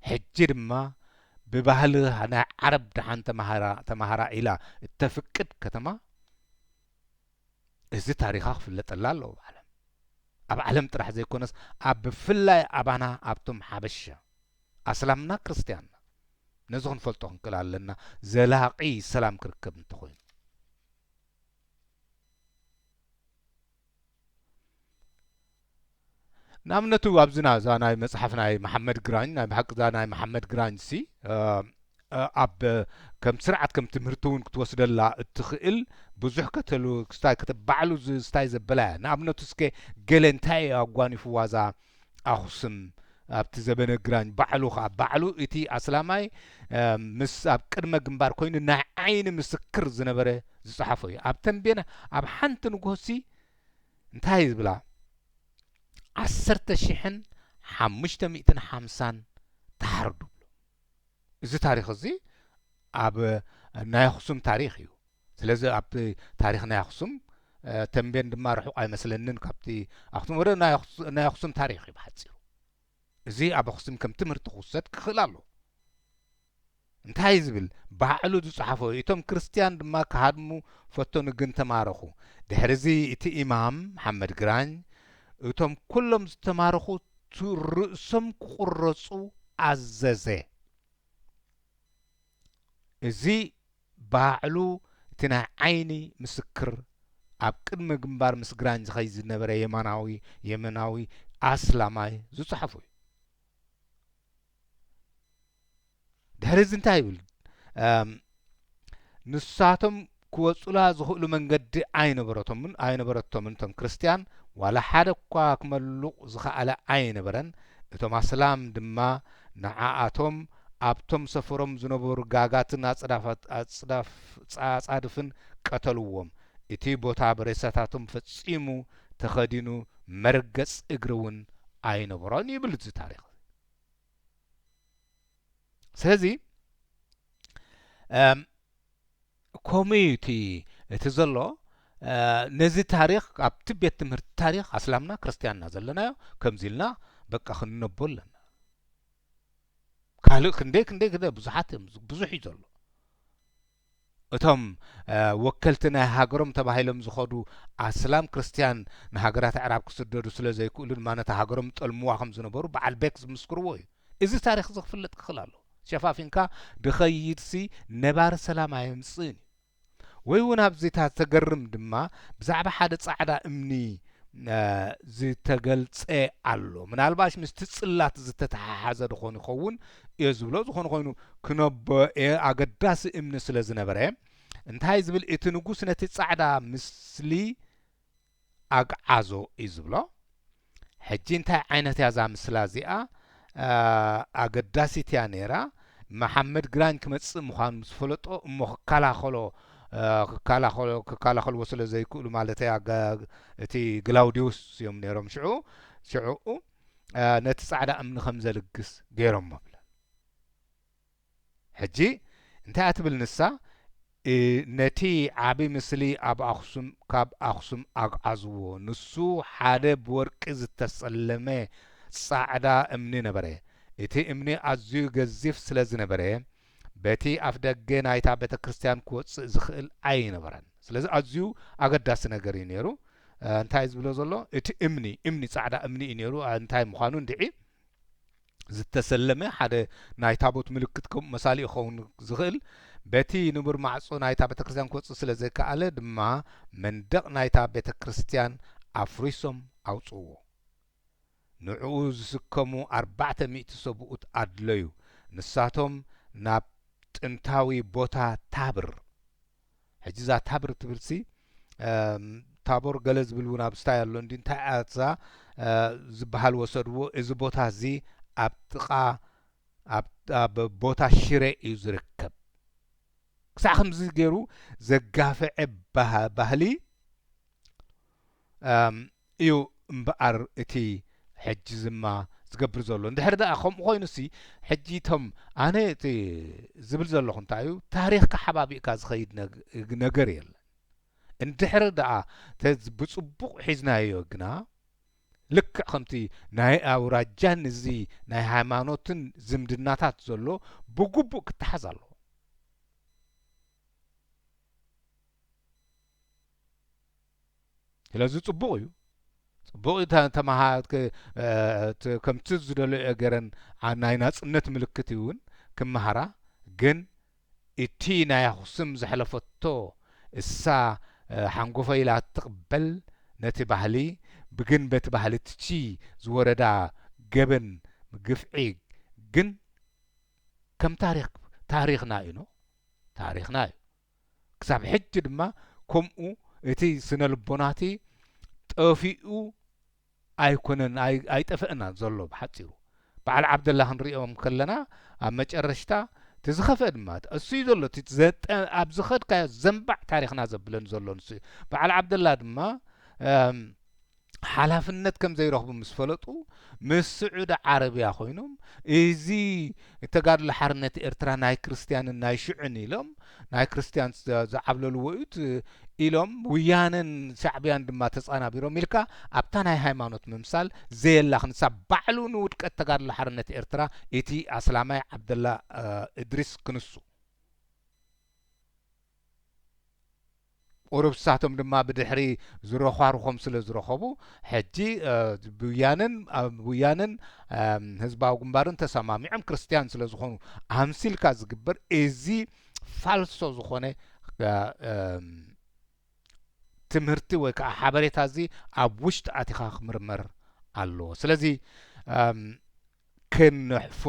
ሕጂ ድማ ብባህሊ ናይ ዓረብ ደሓን ተማሃራ፣ ተማሃራ ኢላ እተፍቅድ ከተማ፣ እዚ ታሪኻ ክፍለጠላ ኣለዎ ኣብ ዓለም። ኣብ ዓለም ጥራሕ ዘይኮነስ፣ ኣብ ብፍላይ ኣባና ኣብቶም ሓበሻ፣ ኣስላምና ክርስትያንና፣ ነዚ ክንፈልጦ ክንክእል ኣለና፣ ዘላቒ ሰላም ክርከብ እንተኾይኑ። ንኣብነቱ ኣብዚ ናዛ ናይ መጽሓፍ ናይ መሓመድ ግራኝ ናይ ብሓቂ ዛ ናይ መሓመድ ግራኝ ሲ ኣብ ከም ስርዓት ከም ትምህርቲ እውን ክትወስደላ እትኽእል ብዙሕ ከተሉ ክስታይ ባዕሉ ዝስታይ ዘበላ እያ። ንኣብነቱ እስከ ገለ እንታይ እዩ ኣጓኒፍዋ ዛ ኣኽሱም ኣብቲ ዘበነ ግራኝ ባዕሉ ኸዓ ባዕሉ እቲ ኣስላማይ ምስ ኣብ ቅድመ ግንባር ኮይኑ ናይ ዓይኒ ምስክር ዝነበረ ዝጸሓፎ እዩ። ኣብ ተንቤን ኣብ ሓንቲ ንግሆሲ እንታይ ዝብላ ዓሰርተ ሽሕን ሓሙሽተ ሚእትን ሓምሳን ተሓርዱ። እዚ ታሪኽ እዚ ኣብ ናይ ኣኽሱም ታሪኽ እዩ። ስለዚ ኣብቲ ታሪኽ ናይ ኣኽሱም ተንቤን ድማ ርሑቕ ኣይመስለንን ካብቲ ኣኽሱም ወረ ናይ ኣኽሱም ታሪኽ እዩ ብሓፂሩ። እዚ ኣብ ኣኽሱም ከም ትምህርቲ ክውሰድ ክኽእል ኣሎ። እንታይ ዝብል ባዕሉ ዝጸሓፎ እዩ። እቶም ክርስትያን ድማ ክሃድሙ ፈተኑ ግን ተማረኹ። ድሕርዚ እቲ ኢማም መሓመድ ግራኝ እቶም ኩሎም ዝተማረኹ ርእሶም ክቑረጹ ኣዘዘ። እዚ ባዕሉ እቲ ናይ ዓይኒ ምስክር ኣብ ቅድሚ ግንባር ምስ ግራኝ ዝኸይ ዝነበረ የማናዊ የመናዊ ኣስላማይ ዝጸሓፎ እዩ። ድሕሪ እዚ እንታይ ይብል? ንሳቶም ክወጹላ ዝኽእሉ መንገዲ ኣይነበረቶምን ኣይነበረቶምን እቶም ክርስትያን ዋላ ሓደ እኳ ክመሉቕ ዝኸኣለ ኣይነበረን። እቶም ኣስላም ድማ ንዓኣቶም ኣብቶም ሰፈሮም ዝነበሩ ጋጋትን ኣጽዳድፍን ቀተልዎም። እቲ ቦታ ብሬሳታቶም ፈጺሙ ተኸዲኑ መርገጽ እግሪ እውን ኣይነበሮን ይብል እዚ ታሪኽ። ስለዚ ከምኡ እዩ እቲ እቲ ዘሎ ነዚ ታሪኽ ኣብቲ ቤት ትምህርቲ ታሪኽ ኣስላምና ክርስትያንና ዘለናዮ ከምዚ ኢልና በቃ ክንነቦ ኣለና። ካልእ ክንደይ ክንደይ ክንደይ ብዙሓት እዮም ብዙሕ እዩ ዘሎ። እቶም ወከልቲ ናይ ሃገሮም ተባሂሎም ዝኸዱ ኣስላም ክርስትያን ንሃገራት ኣዕራብ ክስደዱ ስለ ዘይክእሉ ድማ ነታ ሃገሮም ጠልምዋ ከም ዝነበሩ በዓል ቤክ ዝምስክርዎ እዩ። እዚ ታሪኽ እዚ ክፍለጥ ክኽእል ኣሎ። ሸፋፊንካ ድኸይድሲ ነባሪ ሰላም ኣየምጽእን እዩ። ወይ እውን ኣብዚታ ተገርም ድማ ብዛዕባ ሓደ ጻዕዳ እምኒ ዝተገልጸ ኣሎ። ምናልባሽ ምስቲ ጽላት ዝተተሓሓዘ ድኾን ይኸውን እየ ዝብሎ። ዝኾነ ኮይኑ ክነቦ ኣገዳሲ እምኒ ስለ ዝነበረ እንታይ ዝብል እቲ ንጉስ ነቲ ጻዕዳ ምስሊ ኣግዓዞ እዩ ዝብሎ። ሕጂ እንታይ ዓይነት እያ እዛ ምስላ እዚኣ? ኣገዳሲት እያ ነይራ። መሓመድ ግራኝ ክመጽእ ምዃኑ ምስ ፈለጦ እሞ ክከላኸሎ ክከላኸልዎ ስለ ዘይክእሉ ማለት እያ። እቲ ግላውዲዮስ እዮም ነይሮም ሽዑ ሽዑ ነቲ ጻዕዳ እምኒ ከም ዘልግስ ገይሮሞ ብላ። ሕጂ እንታይ እያ ትብል ንሳ? ነቲ ዓቢ ምስሊ ኣብ ኣኽሱም ካብ ኣኽሱም ኣግዓዝዎ። ንሱ ሓደ ብወርቂ ዝተሰለመ ጻዕዳ እምኒ ነበረ። እቲ እምኒ ኣዝዩ ገዚፍ ስለ ዝነበረ በቲ ኣፍ ደገ ናይታ ቤተ ክርስቲያን ክወጽእ ዝኽእል ኣይነበረን። ስለዚ ኣዝዩ ኣገዳሲ ነገር እዩ ነይሩ። እንታይ ዝብሎ ዘሎ እቲ እምኒ እምኒ ጻዕዳ እምኒ እዩ ነይሩ። እንታይ ምዃኑ እንድዒ ዝተሰለመ ሓደ ናይ ታቦት ምልክት ከምኡ መሳሊ ክኸውን ዝኽእል በቲ ንቡር ማዕጾ ናይታ ቤተክርስትያን ክወጽእ ስለ ዘይከኣለ ድማ መንደቕ ናይታ ቤተክርስትያን ኣፍሪሶም ኣውጽእዎ። ንዕኡ ዝስከሙ ኣርባዕተ ሚእቲ ሰብኡት ኣድለዩ። ንሳቶም ናብ ጥንታዊ ቦታ ታብር ሕጂ እዛ ታብር ትብል ሲ ታቦር ገለ ዝብል እውን ኣብ ስታይ ኣሎ እንዲ እንታይ እያ እዛ ዝበሃል ወሰድዎ። እዚ ቦታ እዚ ኣብ ጥቓ ኣብ ቦታ ሽረ እዩ ዝርከብ። ክሳዕ ከምዚ ገይሩ ዘጋፈዐ ባህሊ እዩ እምበኣር እቲ ሕጂ ዝማ ዝገብር ዘሎ። እንድሕር ደኣ ከምኡ ኮይኑ ሲ ሕጂ እቶም ኣነ እቲ ዝብል ዘለኹ እንታይ እዩ፣ ታሪኽካ ሓባቢእካ ዝኸይድ ነገር የለን። እንድሕር ደኣ ብጽቡቕ ሒዝናዮ ግና ልክዕ ከምቲ ናይ ኣውራጃን እዚ ናይ ሃይማኖትን ዝምድናታት ዘሎ ብግቡእ ክተሓዝ ኣለዎ። ስለዚ ጽቡቕ እዩ። ጽቡቕ እዩ። ተመሃ ከምቲ ዝደለዮ ገረን ናይ ናጽነት ምልክት እውን ክመሃራ። ግን እቲ ናይ ኣኽሱም ዘሕለፈቶ እሳ ሓንጎፈ ኢላ ትቕበል ነቲ ባህሊ ብግን በቲ ባህሊ ትቺ ዝወረዳ ገበን ግፍዒ ግን ከም ታሪኽ ታሪኽና እዩ ነው ታሪኽና እዩ። ክሳብ ሕጂ ድማ ከምኡ እቲ ስነ ልቦናቲ ጠፊኡ ኣይኮነን ኣይጠፍእና ዘሎ። ብሓፂሩ በዓል ዓብደላ ክንሪኦም ከለና ኣብ መጨረሽታ እቲ ዝኸፍአ ድማ እሱ እዩ ዘሎ። እቲ ዘጠ ኣብ ዝኸድካዮ ዘንባዕ ታሪኽና ዘብለን ዘሎ ንሱ እዩ። በዓል ዓብደላ ድማ ሓላፍነት ከም ዘይረኽቡ ምስ ፈለጡ ምስ ስዑዲ ዓረብያ ኮይኖም እዚ ተጋድሎ ሓርነት ኤርትራ ናይ ክርስትያንን ናይ ሽዑን ኢሎም ናይ ክርስትያን ዝዓብለልዎ እዩ ኢሎም ውያነን ሻዕብያን ድማ ተጻናቢሮም ኢልካ ኣብታ ናይ ሃይማኖት ምምሳል ዘየላ ክንሳ ባዕሉ ንውድቀት ተጋድሎ ሓርነት ኤርትራ እቲ ኣስላማይ ዓብደላ እድሪስ ክንሱ ቁሩብ ንሳቶም ድማ ብድሕሪ ዝረዃርኾም ስለ ዝረኸቡ ሕጂ ብውያነን ውያነን ህዝባዊ ግንባርን ተሰማሚዖም ክርስትያን ስለ ዝኾኑ ኣምሲልካ ዝግበር እዚ ፋልሶ ዝኾነ ትምህርቲ ወይ ከዓ ሓበሬታ እዚ ኣብ ውሽጢ ኣቲኻ ክምርመር ኣለዎ። ስለዚ ክንሕፎ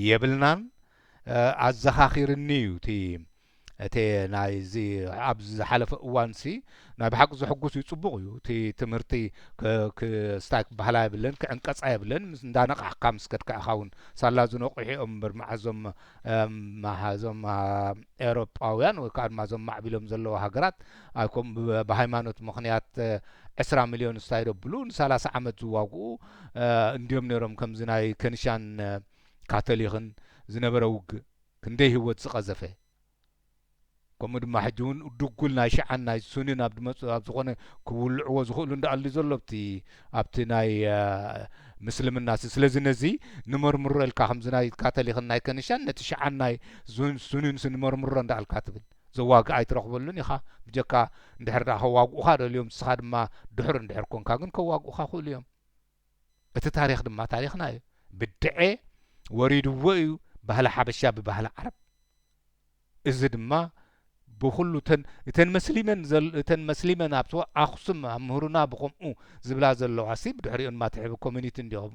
የብልናን። ኣዘኻኺርኒ እዩ እቲ እቲ ናይዚ ኣብዚ ዝሓለፈ እዋንሲ ናይ ብሓቂ ዘሕጉስ እዩ፣ ጽቡቕ እዩ። እቲ ትምህርቲ ክስታይ ክበሃላ የብለን፣ ክዕንቀጻ የብለን። እንዳነቓሕካ ምስ ከድካ ኢኻ እውን ሳላ ዝነቑሑ እዮም እምበር መዓዞም መሃዞም ኤውሮጳውያን ወይ ከዓ ድማ እዞም ማዕቢሎም ዘለዉ ሃገራት ኣይኮም ብሃይማኖት ምኽንያት ዕስራ ሚልዮን ስታይ ደብሉ ንሰላሳ ዓመት ዝዋግኡ እንድዮም ነይሮም። ከምዚ ናይ ከንሻን ካቶሊኽን ዝነበረ ውግእ ክንደይ ህይወት ዝቐዘፈ፣ ከምኡ ድማ ሕጂ እውን ድጉል ናይ ሽዓን ናይ ሱኒን ኣብ ዝመፁ ኣብ ዝኾነ ክውልዕዎ ዝኽእሉ እንዳኣሉ ዘሎ ኣብቲ ኣብቲ ናይ ምስልምና ሲ ስለዚ ነዚ ንመርምሮ ኢልካ ከምዚ ናይ ካቶሊኽን ናይ ከንሻን ነቲ ሽዓን ናይ ሱኒን ሲ ንመርምሮ እንዳኣልካ ትብል ዘዋግእ ኣይትረኽበሉን ኢኻ። ብጀካ እንድሕር ደኣ ከዋግኡኻ ደልዮም ንስኻ ድማ ድሑር እንድሕር ኮንካ ግን ከዋግኡኻ ክእሉ እዮም። እቲ ታሪኽ ድማ ታሪኽና እዩ። ብድዐ ወሪድዎ እዩ ባህሊ ሓበሻ ብባህሊ ዓረብ። እዚ ድማ ብኹሉ እተን እተን መስሊመን ዘል- እተን መስሊመን ኣብ ኣኽሱም ኣብ ምህሩና ብኸምኡ ዝብላ ዘለዋ ሲ ብድሕሪኡ ድማ ትሕቢ ኮሚኒቲ እንዲኹም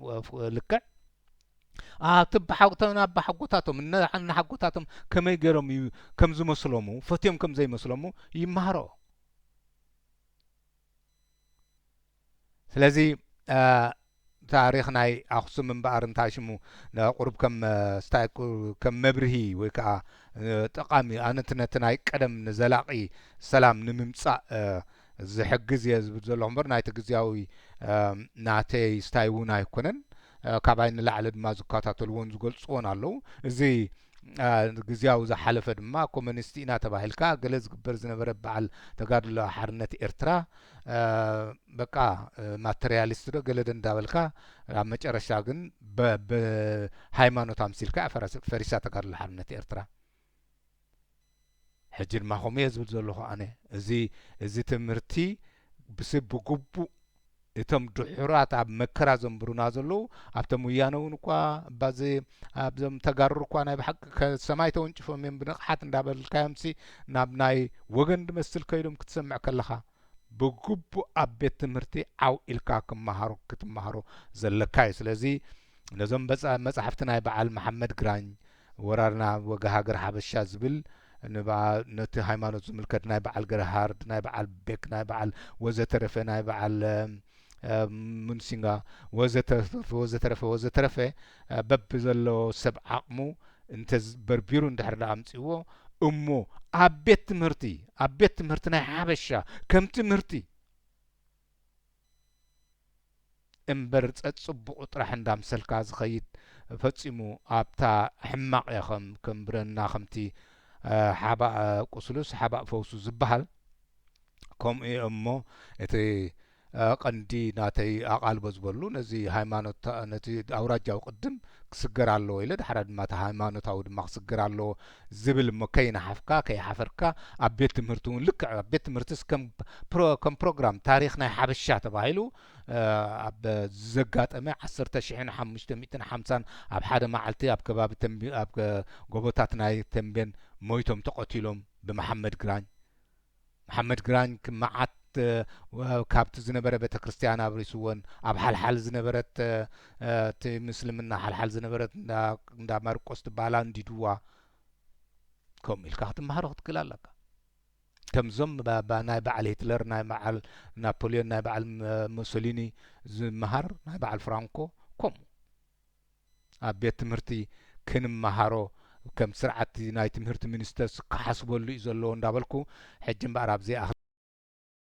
ልክዕ ኣብቲ ብሓጉተን ኣባሓጎታቶም እነ- እነሓጎታቶም ከመይ ገይሮም እዩ ከም ዝመስሎሙ ፈትዮም ከም ዘይመስሎሙ ይመሃሮ። ስለዚ ታሪኽ ናይ ኣኽሱም እምበኣር እንታይ ሽሙ ቁሩብ ከም ስታይ ከም መብርሂ ወይ ከዓ ጠቓሚ ኣነቲ ነቲ ናይ ቀደም ንዘላቒ ሰላም ንምምፃእ ዝሕግዝ እየ ዝብል ዘለኹ እምበር ናይቲ ግዝያዊ ናተይ ስታይ እውን ኣይኮነን። ካባይ ንላዕሊ ድማ ዝከታተልዎን ዝገልፅዎን ኣለዉ። እዚ ግዝያዊ ዝሓለፈ ድማ ኮመኒስት ኢና ተባሂልካ ገለ ዝግበር ዝነበረ በዓል ተጋድሎ ሓርነት ኤርትራ በቃ ማተርያሊስት ዶ ገለ ዶ እንዳበልካ ኣብ መጨረሻ ግን ብሃይማኖት ኣምሲልካ ፈሪሳ ተጋድሎ ሓርነት ኤርትራ። ሕጂ ድማ ከምኡ እየ ዝብል ዘለኹ ኣነ እዚ እዚ ትምህርቲ ብስ ብግቡእ እቶም ድሑራት ኣብ መከራ ዘንብሩና ዘለዉ ኣብቶም ወያነ እውን እኳ ባዚ ኣብዞም ተጋሩ እኳ ናይ ብሓቂ ከሰማይ ተወንጭፎም እዮም ብንቕሓት እንዳበልካዮምሲ ናብ ናይ ወገን ድመስል ከይዶም ክትሰምዕ ከለኻ ብግቡእ ኣብ ቤት ትምህርቲ ዓው ኢልካ ክመሃሩ ክትመሃሮ ዘለካ እዩ። ስለዚ ነዞም መፃሕፍቲ ናይ በዓል መሓመድ ግራኝ ወራርና ወገ ሃገር ሓበሻ ዝብል ነቲ ሃይማኖት ዝምልከት ናይ በዓል ገርሃርድ ናይ በዓል ቤክ ናይ በዓል ወዘተረፈ ናይ በዓል ሙንሲንጋ ወዘተረፈ ወዘተረፈ በቢ ዘሎ ሰብ ዓቕሙ እንተ በርቢሩ እንድሕር ደኣ ኣምፅዎ እሞ ኣብ ቤት ትምህርቲ ኣብ ቤት ትምህርቲ ናይ ሓበሻ ከም ትምህርቲ እምበር ጸጽቡቑ ጥራሕ እንዳምሰልካ ዝኸይድ ፈጺሙ ኣብታ ሕማቕ እያ ከም ከም ብረና ከምቲ ሓባእ ቁስሉስ ሓባእ ፈውሱ ዝበሃል ከምኡ እየ እሞ እቲ ቀንዲ ናተይ ኣቓልቦ ዝበሉ ነዚ ሃይማኖት ነቲ ኣውራጃዊ ቅድም ክስገር ኣለዎ ኢለ ድሓራ ድማ እቲ ሃይማኖታዊ ድማ ክስገር ኣለዎ ዝብል እሞ ከይነሓፍካ ከይሓፈርካ ኣብ ቤት ትምህርቲ እውን ልክዕ ኣብ ቤት ትምህርትስ ከም ከም ፕሮግራም ታሪኽ ናይ ሓበሻ ተባሂሉ ኣብ ዘጋጠመ ዓሰርተ ሽሕን ሓሙሽተ ሚእትን ሓምሳን ኣብ ሓደ መዓልቲ ኣብ ከባቢ ኣብ ጎቦታት ናይ ተንቤን ሞይቶም ተቐቲሎም ብመሓመድ ግራኝ መሓመድ ግራኝ ክመዓት እ፣ ወ-፣ ካብቲ ዝነበረ ቤተ ክርስቲያን ኣብሪስወን፣ ኣብ ሓልሓል ዝነበረት፣ እ፣ እ፣ እቲ ምስልምና ሓልሓል ዝነበረት እንዳ፣ እንዳ ማርቆስ ትበሃል ኣንዲድዋ። ከምኡ ኢልካ ክትመሃሮ ክትክእል ኣለካ። ከምዞም ባ-፣ ባ-፣ ናይ በዓል ሂትለር፣ ናይ በዓል ናፖሊዮን፣ ናይ በዓል መ-፣ ሙሶሊኒ ዝመሃር፣ ናይ በዓል ፍራንኮ፣ ከምኡ። ኣብ ቤት ትምህርቲ ክንመሃሮ፣ ከም ስርዓት ናይ ትምህርቲ ሚኒስተርስ ክሓስበሉ እዩ ዘለዎ እንዳበልኩ፣ ሕጂ እምበኣር ኣብ ዘይኣኽል